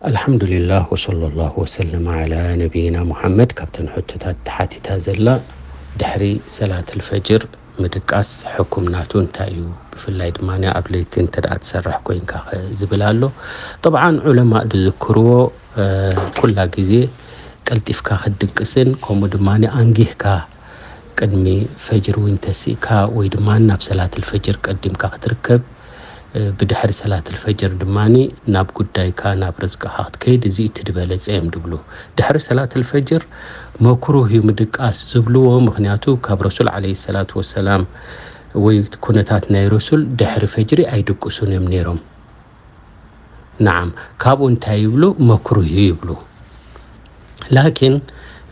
ኣልሓምዱሊላህ ወሰለላሁ ወሰለም ዓላ ነቢይና ሙሓመድ። ካብተን ሕቶታት ተሓቲታ ዘላ፣ ድሕሪ ሰላት ኣልፈጅር ምድቃስ ሕኩም ናቱ እንታይ እዩ? ብፍላይ ድማ ኣብ ለይቲ እንተ ደኣ ትሰርሕ ኮይንካ ኸ ዝብል ኣሎ። ጠብዓን ዑለማእ ዝዝክርዎ፣ እ፣ ኩላ ግዜ ቀልጢፍካ ክትድቅስን ከምኡ ድማ ኣንጊህካ ቅድሚ ፈጅር እውን ተሲእካ ወይ ድማ ናብ ሰላት ኣልፈጅር ቀዲምካ ክትርከብ፣ እ፣ ብድሕሪ ሰላት ኣልፈጅር ድማ ናብ ጉዳይካ ናብ ርዝቅኻ ክትከይድ፣ እዚ እቲ ዝበለጸ እዮም ዝብሉ። ድሕሪ ሰላት ኣልፈጅር መክሩህ እዩ ምድቃስ ዝብልዎ፣ ምኽንያቱ ካብ ረሱል ዓለይሂ ሰላቱ ወሰላም ወይ ኩነታት ናይ ረሱል ድሕሪ ፈጅሪ ኣይድቅሱን እዮም ነይሮም። ነዓም፣ ካብኡ እንታይ ይብሉ? መክሩህ እዩ ይብሉ። ላኪን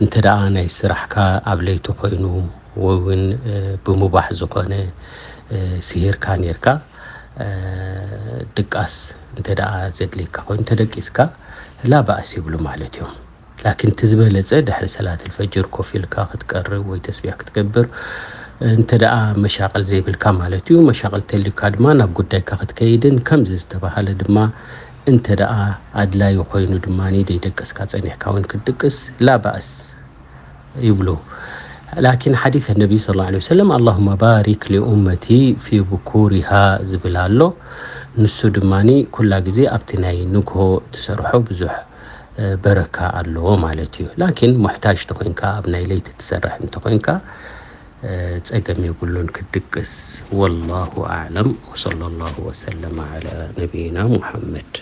እንተ ደኣ ናይ ስራሕካ ኣብ ለይቲ ኮይኑ ወይ እውን፣ እ፣ ብሙባሕ ዝኾነ፣ እ፣ ስሂርካ ኔርካ፣ እ፣ ድቃስ እንተ ደኣ ዘድልየካ ኮይኑ ተደቂስካ ላ ባእስ ይብሉ ማለት እዮም። ላኪን እቲ ዝበለጸ ድሕሪ ሰላት ኣልፈጅር ኮፍ ኢልካ ክትቀርብ ወይ ተስቢሕ ክትገብር፣ እንተ ደኣ መሻቕል ዘይብልካ ማለት እዩ። መሻቕል ተልዩካ ድማ ናብ ጉዳይካ ክትከይድን ከምዚ ዝተባሃለ ድማ እንተ ደኣ ኣድላዩ ኮይኑ ድማ ደይደቀስካ ጸኒሕካ እውን ክትድቅስ ላ ባእስ ይብሉ። ላኪን ሓዲስ ነቢ ሰለላሁ ዐለይሂ ወሰለም ኣላሁመ ባሪክ ሊኡመቲ ፊ ብኩሪሃ ዝብል ኣሎ። ንሱ ድማ ኩላ ግዜ ኣብቲ ናይ ንግሆ ትሰርሖ ብዙሕ፣ እ፣ በረካ ኣለዎ ማለት እዩ። ላኪን ሙሕታጅ ተኾይንካ፣ ኣብ ናይ ለይቲ ትሰርሕ እንተኾይንካ፣ እ፣ ጸገም የብሉን ክትድቅስ። ወላሁ ኣዕለም። ወሰለላሁ ወሰለመ ዓላ ነቢይና ሙሓመድ።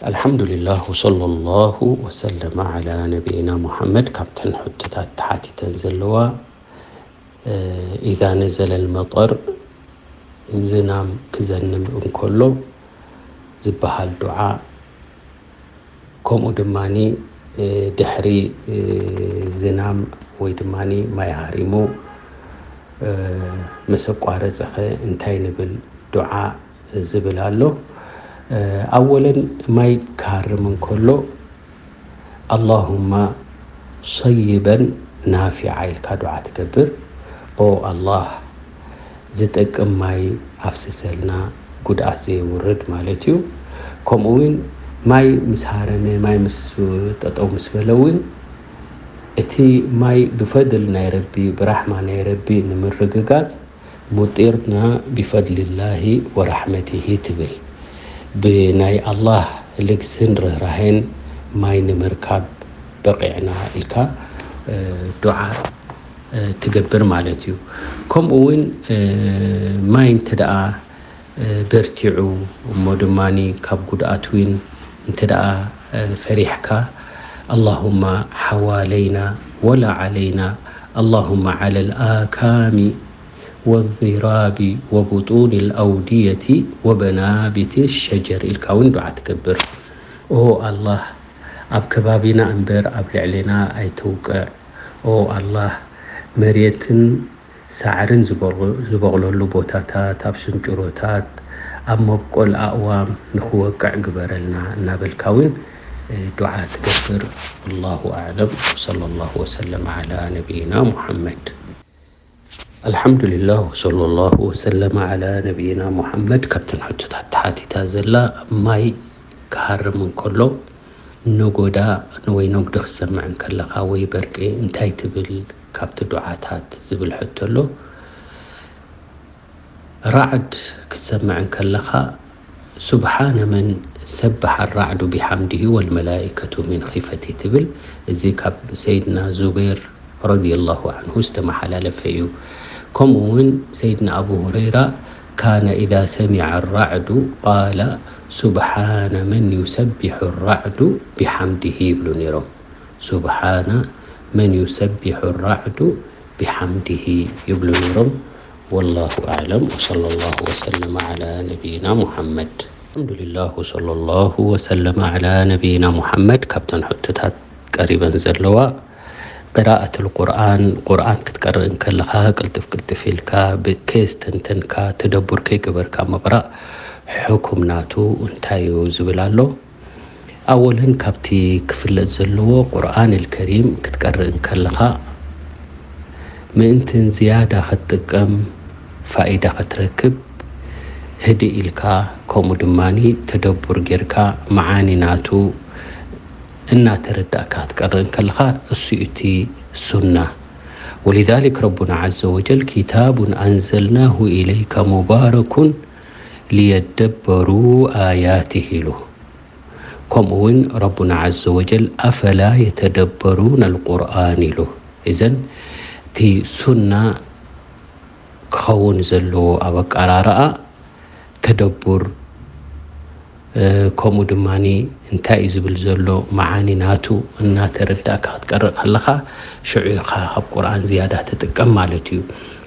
ኣልሓምዱሊላህ ወሰለላሁ ወሰለመ ዓላ ነቢይና ሙሓመድ። ካብተን ሕቶታት ተሓቲተን ዘለዋ፣ እ፣ ኢዛ ነዘለ ልመጠር፣ ዝናም ክዘንብ እንከሎ ዝበሃል ዱዓ፣ ከምኡ ድማ፣ እ፣ ድሕሪ፣ እ፣ ዝናም ወይ ድማ ማይ ሃሪሙ፣ እ፣ ምስ ኣቋረጸኸ እንታይ ንብል ዱዓ ዝብል ኣሎ። እ፣ ኣወለን ማይ ክሃርም እንከሎ ኣላሁማ ሰይበን ናፊዓ ኢልካ ዱዓ ትገብር። ኦ ኣላህ፣ ዝጠቅም ማይ ኣፍስሰልና፣ ጉድኣት ዘየውርድ ማለት እዩ። ከምኡ እውን ማይ ምስ ሃረመ፣ ማይ ምስ ጠጠው ምስ በለ እውን እቲ ማይ ብፈድል ናይ ረቢ፣ ብራሕማ ናይ ረቢ ንምርግጋጽ ሙጢርና ቢፈድሊላሂ ወራሕመቲሂ ትብል። ብናይ ኣላህ ልግስን ርህራሄን ማይ ንምርካብ በቒዕና ኢልካ፣ እ፣ ዱዓ፣ እ፣ ትገብር ማለት እዩ። ከምኡ እውን፣ እ፣ ማይ እንተ ደኣ፣ እ፣ በርቲዑ እሞ ድማ ካብ ጉድኣት እውን እንተ ደኣ፣ እ፣ ፈሪሕካ፣ ኣላሁማ ሓዋለይና ወላ ዓለይና፣ ኣላሁማ ዓለል ኣካሚ ወዚራቢ ወቡጡን ልኣውድየቲ ወበናቢት ሸጀር ኢልካ እውን ዱዓ ትገብር። ኦ ኣላህ፣ ኣብ ከባቢና እምበር ኣብ ልዕሌና ኣይተውቅዕ። ኦ ኣላህ፣ መሬትን ሳዕርን ዝበቑ-፣ ዝበቑለሉ ቦታታት፣ ኣብ ስንጭሮታት፣ ኣብ መብቆል ኣእዋም ንኽወቅዕ ግበረልና እናበልካ እውን፣ እ፣ ዱዓ ትገብር። ወላሁ ኣዕለም። ወሰለላሁ ወሰለም ዓላ ነቢይና ሙሓመድ። ኣልሓምዱሊላህ ወሰለላሁ ወሰለመ ዓላ ነቢይና ሙሓመድ። ካብተን ሕቶታት ተሓቲታ ዘላ፣ ማይ ክሃርም እንከሎ ነጎዳ ወይ ነጉዲ ክትሰምዕ እንከለኻ ወይ በርቂ እንታይ ትብል ካብቲ ዱዓታት ዝብል ሕቶ ኣሎ። ራዕድ ክትሰምዕ እንከለኻ ሱብሓነ መን ሰበሐ ራዕዱ ቢሓምዲሂ ወልመላኢከቱ ሚን ኺፈቲ ትብል። እዚ ካብ ሰይድና ዙበይር ረዲየላሁ ዐንሁ ዝተመሓላለፈ እዩ። ከምኡ እውን ሰይድና ኣቡ ሁረይራ ካነ ኢዛ ሰሚዐ ራዕዱ ቃለ ሱብሓነ መን ዩሰቢሑ ራዕዱ ቢሓምዲሂ ይብሉ ነይሮም። ሱብሓነ መን ዩሰቢሑ ራዕዱ ቢሓምዲሂ ይብሉ ነይሮም። ወላሁ ኣዕለም። ወሰለላሁ ወሰለመ ዓላ ነቢይና ሙሓመድ። ኣልሓምዱሊላህ ወሰለላሁ ወሰለመ ዓላ ነቢይና ሙሓመድ። ካብተን ሕቶታት ቀሪበን ዘለዋ፣ ቅራኣት ልቁርኣን፣ ቁርኣን ክትቀርእ እንከለኻ ቅልጥፍ ቅልጥፍ ኢልካ ብ-፣ ከየስተንተንካ፣ ተደቡር ከይገበርካ ምቕራእ ሕኩም ናቱ እንታይ እዩ ዝብል ኣሎ። ኣወለን ካብቲ ክፍለጥ ዘለዎ፣ ቁርኣን ልከሪም ክትቀርእ እንከለኻ ምእንትን ዝያዳ ክትጥቀም፣ ፋኢዳ ክትረክብ፣ ህድእ ኢልካ ከምኡ ድማ ተደቡር ጌርካ መዓኒ ናቱ እናተረዳእካ ክትቀርእ ከለኻ እሱ እዩ እቲ ሱና። ولذلك ربنا عز وجل كتاب أنزلناه إليك مبارك ليدبروا آياته ኢሉ። ከምኡ እውን ረቡና عز وجل أفلا يتدبرون القرآن ኢሉ። እዘን እቲ ሱና ክኸውን ዘለዎ ኣብ ኣቀራርኣ ተደቡር ከምኡ ድማ እንታይ እዩ ዝብል ዘሎ መዓኒ ናቱ እናተረዳእካ ክትቀርእ ከለኻ ሽዑ ኢኻ ካብ ቁርኣን ዝያዳ ትጥቀም ማለት እዩ።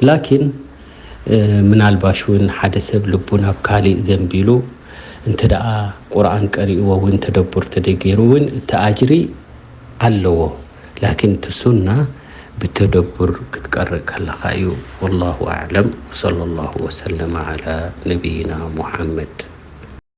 ላኪን ምናልባሽ እውን ሓደ ሰብ ልቡ ናብ ካሊእ ዘንቢሉ እንተ ደኣ ቁርኣን ቀሪእዎ እውን ተደቡር ተደገይሩ እውን እቲ ኣጅሪ ኣለዎ። ላኪን እቲ ሱና ብተደቡር ክትቀርእ ከለኻ እዩ። والله أعلم وصلى الله وسلم على نبينا محمد